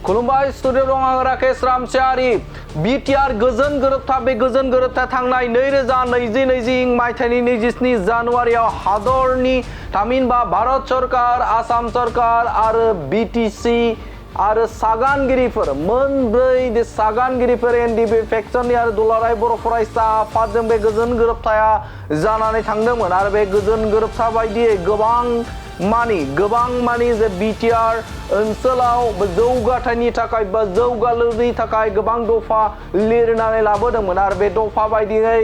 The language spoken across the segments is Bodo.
खुलुमबाय स्टुडिअ दं आं राकेश रामसियारि बिटिआर गोजोन गोरोबथा बे गोजोन गोरोबथा थांनाय 2020 मायथाइनि 27 जानुवारियाव हादरनि थामहिनबा भारत सरकार आसाम सरकार आरो बिटिसि आरो सागानगिरिफोर मोनब्रै सागानगिरिफोर एनडिबि फेक्सननि आरो दुलाराय बर' फरायसा आफादजों बे गोजोन गोरोबथाया जानानै थांदोंमोन आरो बे गोजोन गोरोबथा बायदियै गोबां मानि जे बिटिआर ओनसोलाव जौगाथायनि थाखाय बा जौगालुनि थाखाय गोबां दफा लिरनानै लाबोदोंमोन आरो बे दफा बायदियै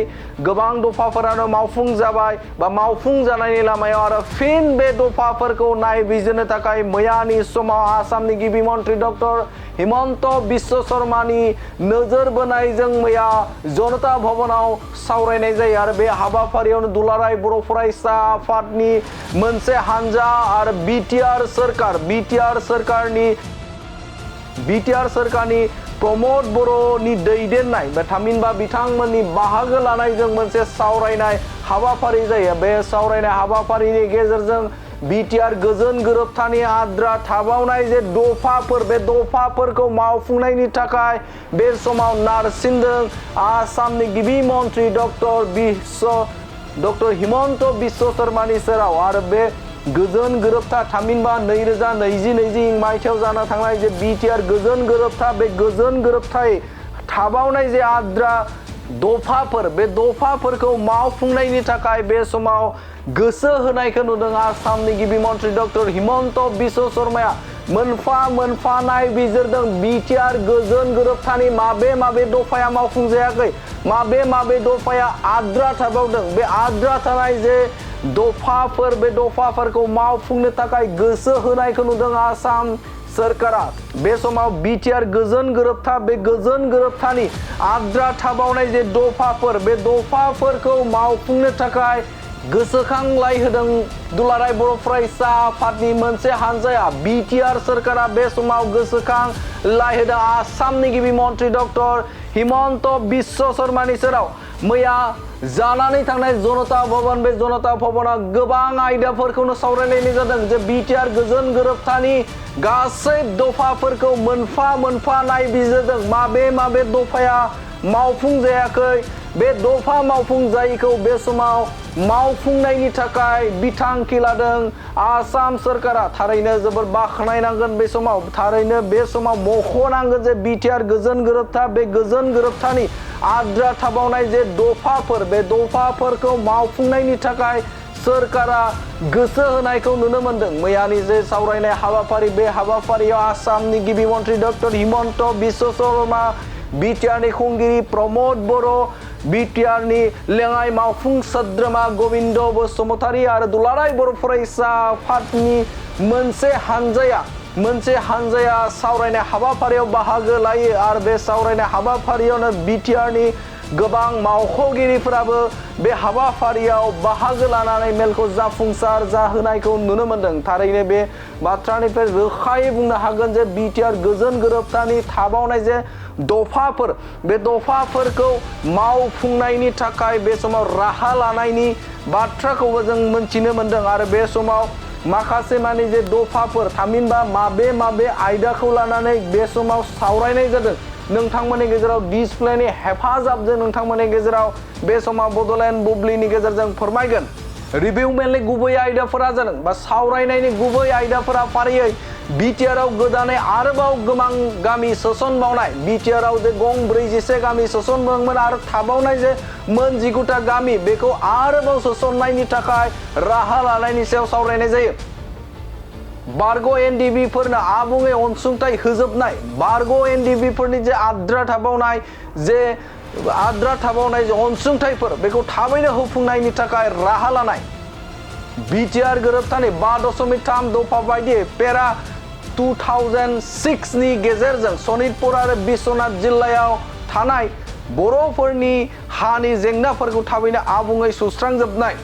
गोबां दफाफोरानो मावफुं जाबाय बा मावफुं जानायनि लामायाव आरो फिन बे दफाफोरखौ नायबिजिरनो थाखाय मैयानि समाव आसामनि गिबि मन्थ्रि डक्टर हिमन्त बिश्व शर्मानि नोजोर बोनायजों मैया जनता भवनाव सावरायनाय जायो आरो बे हाबाफारियावनो दुलाराय बर' फरायसा आफादनि मोनसे हानजा आरो बिटिआर सरकारनि प्रमद बर'नि दैदेननाय बे थामहिनबा बिथांमोननि बाहागो लानायजों मोनसे सावरायनाय हाबाफारि जायो। बे सावरायनाय हाबाफारिनि गेजेरजों बिटिआर गोजोन गोरोबथानि आद्रा थाबावनाय जे दफाफोर बे दफाफोरखौ मावफुंनायनि थाखाय बे समाव नारसिनदों आसामनि गिबि मन्थ्रि डक्टर हिमन्त बिश्व शर्मानि सेराव आरो बे गोजोन गोरोबथा थामहिनबा 2020 मायथाइयाव जाना थांनाय जे बिटिआर गोजोन गोरोबथा बे गोजोन गोरोबथायै थाबावनाय जे आद्रा दफाफोर बे दफाफोरखौ मावफुंनायनि थाखाय बे समाव गोसो होनायखौ नुदों आसामनि गिबि मन्थ्रि डक्टर हिमन्त बिश्व शर्माया मोनफा नायबिजिरदों बिटिआर गोजोन गोरोबथानि माबे दफाया मावफुं जायाखै माबे दफाया आद्रा थाबावदों बे आद्रा थानाय जे दफाफोर बे दफाफोरखौ मावफुंनो थाखाय गोसो होनायखौ नुदों आसाम सरकारा बे समाव बिटिआर गोजोन गोरोबथा बे गोजोन गोरोबथानि आद्रा थाबावनाय जे दफाफोर बे दफाफोरखौ मावफुंनो थाखाय गोसोखांलाय होदों दुलाराय बर' फरायसा आफादनि मोनसे हानजाया बिटिआर सरकारा बे समाव गोसोखांलाय होदों आसामनि गिबि मन्थ्रि डक्टर हिमन्त बिश्व शर्मानि सेराव मैया जानानै थांनाय जनता भवन बे जनता भवनाव गोबां आयदाफोरखौनो सावरायनाय जादों जे बिटिआर गोजोन गोरोबथानि गासै दफाफोरखौ मोनफा नायबिजिरदों माबे दफाया मावफुं जायाखै बे दफा मावफुं जायैखौ बे समाव मावफुंनायनि थाखाय बिथांखि लादों आसाम सरकारा थारैनो जोबोर बाख्नायनांगोन बे समाव थारैनो बे समाव मख'नांगोन जे बिटिआर गोजोन गोरोबथा बे गोजोन गोरोबथानि आद्रा थाबावनाय जे दफाफोर बे दफाफोरखौ मावफुंनायनि थाखाय सरकारा गोसो होनायखौ नुनो मोनदों। मैयानि जे सावरायनाय हाबाफारि बे हाबाफारियाव आसामनि गिबि मन्थ्रि डक्टर हिमन्त बिश्व शर्मा बिटिआरनि खुंगिरि प्रमद बर' बिटिआरनि लेङाइ मावफुं सोद्रोमा गबिन्द बसुमतारी आरो दुलाराय बर' फरायसा आफादनि मोनसे हानजाया सावरायनाय हाबाफारियाव बाहागो लायो आरो बे सावरायनाय हाबाफारियावनो बिटिआरनि गोबां मावख'गिरिफोराबो बे हाबाफारियाव बाहागो लानानै मेलखौ जाफुंसार जाहोनायखौ नुनो मोनदों। थारैनो बे बाथ्रानिफ्राय रोखायै बुंनो हागोन जे बिटिआर गोजोन गोरोबथानि थाबावनाय जे दफाफोर बे दफाफोरखौ मावफुंनायनि थाखाय बे समाव राहा लानायनि बाथ्राखौबो जों मोनथिनो मोनदों आरो बे समाव माखासे मानि जे दफाफोर थामहिनबा माबे आयदाखौ लानानै बे समाव सावरायनाय जादों नोंथांमोननि गेजेराव डिसप्लेनि हेफाजाबजों नोंथांमोननि गेजेराव बे समाव बड'लेण्ड बुब्लिनि गेजेरजों फोरमायगोन। रिभिउ मेलनि गुबै आयदाफोरा जादों बा सावरायनायनि गुबै आयदाफोरा फारियै बिटिआरआव गोदानै आरोबाव गोबां गामि सोसनबावनाय बिटिआरआव जे गं 41 गामि सोसनदोंमोन आरो थाबावनाय जे मोन 19टा गामि बेखौ आरोबाव सोसननायनि थाखाय राहा लानायनि सायाव सावरायनाय जायो। बारग' एनडिबिफोरनो आबुङै अनसुंथाइ होजोबनाय बारग' एनडिबिफोरनि जे आद्रा थाबावनाय जे अनसुंथाइफोर बेखौ थाबैनो होफुंनायनि थाखाय राहा लानाय बिटिआर गोरोबथानि 5.3 दफा बायदियै पेरा 2006 नि गेजेरजों सनितपुर आरो बिश्वनाथ जिल्लायाव थानाय बर'फोरनि हानि जेंनाफोरखौ थाबैनो आबुङै सुस्रांजोबनाय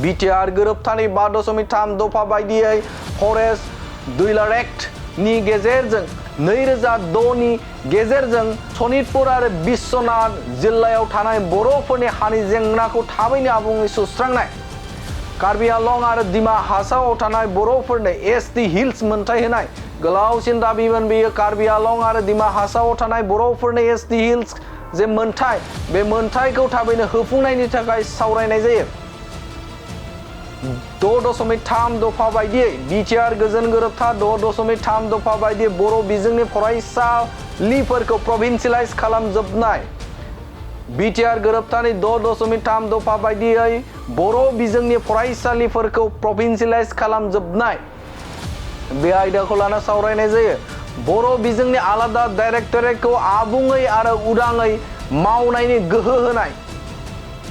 बिटिआर गोरोबथानि 5.3 दफा बायदियै फरेस्ट डुइलार एक्ट नि गेजेरजों 2006 नि गेजेरजों सनितपुर आरो बिश्वनाथ जिल्लायाव थानाय बर'फोरनि हानि जेंनाखौ थाबैनो आबुङै सुस्रांनाय कार्बि आंलं आरो दिमा हासावआव थानाय बर'फोरनो एसटि हिल्स मोनथाय होनाय गोलावसिन दाबिमोन बेयो कार्बि आलं आरो दिमा हासावआव थानाय बर'फोरनि एसटि हिल्स जे मोनथाय बे मोनथायखौ थाबैनो होफुंनायनि थाखाय सावरायनाय जायो। 6.3 दफा बायदियै बिटिआर गोजोन गोरोबथा 6.3 दफा बायदियै बर' बिजोंनि फरायसालिफोरखौ प्रभिन्सियेलाइज खालामजोबनाय। बिटिआर गोरोबथानि 6.3 दफा बायदियै बर' बिजोंनि फरायसालिफोरखौ प्रभिन्सियेलाइज खालामजोबनाय बे आयदाखौ लाना सावरायनाय जायो। बर' बिजोंनि आलादा डाइरेक्टरेटखौ आबुङै आरो उदाङै मावनायनि गोहो होनाय।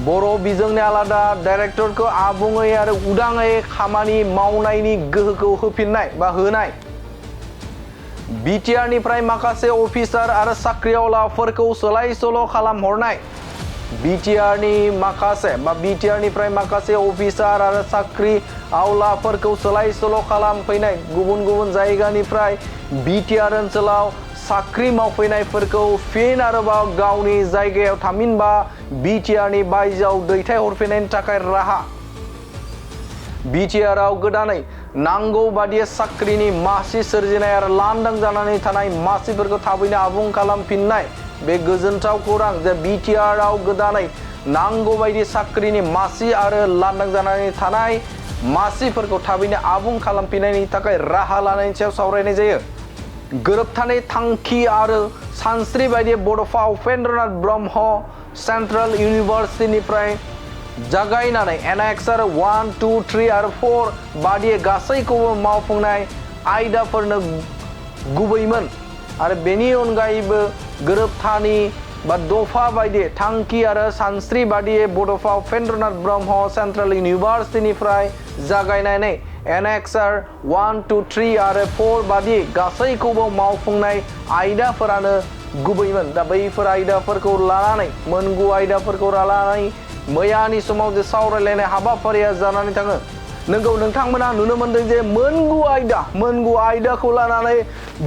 बर' बिजोंनि आलादा डाइरेक्टरखौ आबुङै आरो उदाङै खामानि मावनायनि गोहोखौ होफिननाय बा होनाय। बिटिआरनिफ्राय माखासे अफिसार आरो साख्रिआवलाफोरखौ सोलाय सोल' खालामहरनाय। बिटिआरनिफ्राय माखासे अफिसार आरो साख्रि आवलाफोरखौ सोलाय सोल' खालामफैनाय। गुबुन गुबुन जायगानिफ्राय बिटिआर ओनसोलाव साख्रि मावफैनायफोरखौ फिन आरोबाव गावनि जायगायाव थामहिनबा बिटिआरनि बायजोआव दैथायहरफिननायनि थाखाय राहा। बिटिआरआव गोदानै नांगौ बादियै साख्रिनि मासि सोरजिनाय आरो लांदां जानानै थानाय मासिफोरखौ थाबैनो आबुं खालामफिननाय। बे गोजोनथाव खौरां जे बिटिआरआव गोदानै नांगौ बायदि साख्रिनि मासि आरो लांदां जानानै थानाय मासिफोरखौ थाबैनो आबुं खालामफिननायनि थाखाय राहा लानायनि सायाव सावरायनाय जायो। गोरोबथानि थांखि आरो सानस्रि बायदियै बड'फा उपेन्द्रनाथ ब्रह्म सेन्ट्रेल इउनिभारसिटिनिफ्राय जागायनानै एनेक्सार 1, 2, 3 आरो 4 बादियै गासैखौबो मावफुंनाय आयदाफोरनो गुबैमोन आरो बेनि अनगायैबो गोरोबथानि बा दफा बायदियै थांखि आरो सानस्रि बादियै बड'फा उपेन्द्रनाथ ब्रह्म सेन्ट्रेल इउनिभारसिटिनिफ्राय जागायनानै एनेक्सार 1, 2, 3 आरो 4 बादि गासैखौबो मावफुंनाय आयदाफोरानो गुबैमोन। दा बैफोर आयदाफोरखौ लानानै मोनगु आयदाफोरखौ लानानै मैयानि समाव जे सावरायलायनाय हाबाफारिया जानानै थाङो। नोंगौ नोंथांमोना नुनो मोनदों जे मोनगु आयदाखौ लानानै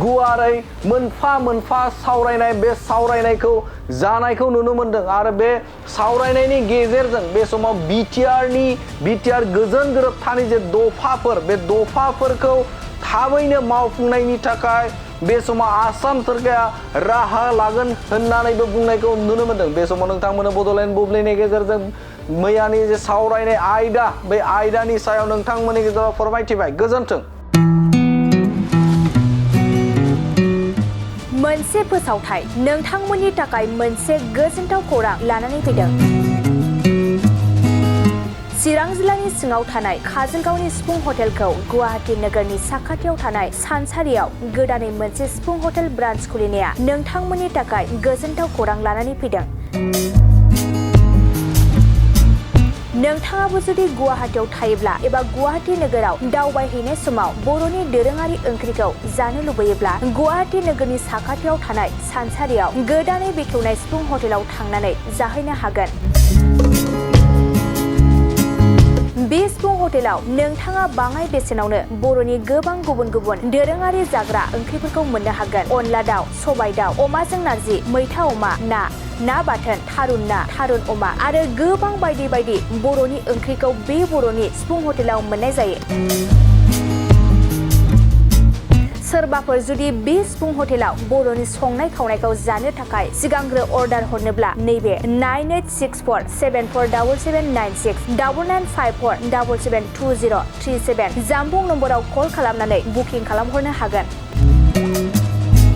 गुवारै मोनफा मोनफा सावरायनाय बे सावरायनायखौ जानायखौ नुनो मोनदों आरो बे सावरायनायनि गेजेरजों बे समाव बिटिआर गोजोन गोरोबथानि जे दफाफोर बे दफाफोरखौ थाबैनो मावफुंनायनि थाखाय बे समाव आसाम सोरखारा राहा लागोन होननानैबो बुंनायखौ नुनो मोनदों। बे समाव नोंथांमोना बड'लेण्ड बुब्लिनि गेजेरजों मैयानि जे सावरायनाय आयदा बे आयदानि सायाव नोंथांमोननि गेजेराव फोरमायथिबाय। गोजोन्थों। मोनसे फोसावथाय नोंथांमोननि थाखाय मोनसे गोजोनथाव खौरां लानानै फैदों। चिरां जिल्लानि सिङाव थानाय काजलगावनि सिफुं हटेलखौ गुवाहाटी नोगोरनि साखाथियाव थानाय सानसारियाव गोदानै मोनसे सिफुं हटेल ब्रान्च खुलिनाया नोंथांमोननि थाखाय गोजोनथाव खौरां लानानै फैदों। नोंथाङाबो जुदि गुवाहाटीयाव थायोब्ला एबा गुवाहाटी नोगोराव दावबायहैनाय समाव बर'नि दोरोङारि ओंख्रिखौ जानो लुबैयोब्ला गुवाहाटी नोगोरनि साखाथियाव थानाय सानसारियाव गोदानै बेखेवनाय सिफुं हटेलाव थांनानै जाहैनो हागोन। बे सिफुं हटेलाव नोंथाङा बाङाय बेसेनावनो बर'नि गोबां गुबुन गुबुन दोरोङारि जाग्रा ओंख्रिफोरखौ मोननो हागोन। अनला दाउ, सबाय दाउ, अमाजों नारजि, मैथा अमा, ना बाथोन, थारुन ना, थारुन अमा आरो गोबां बायदि बायदि बर'नि ओंख्रिखौ बे बर'नि सिफुं हटेलाव मोननाय जायो। सोरबाफोर जुदि बे सिफुं हटेलाव बर'नि संनाय खावनायखौ जानो थाखाय सिगांग्रो अर्डार हरनोब्ला नैबे 9864747796 9954772037 जानबुं नम्बराव कल खालामनानै बुकिं खालामहरनो हागोन।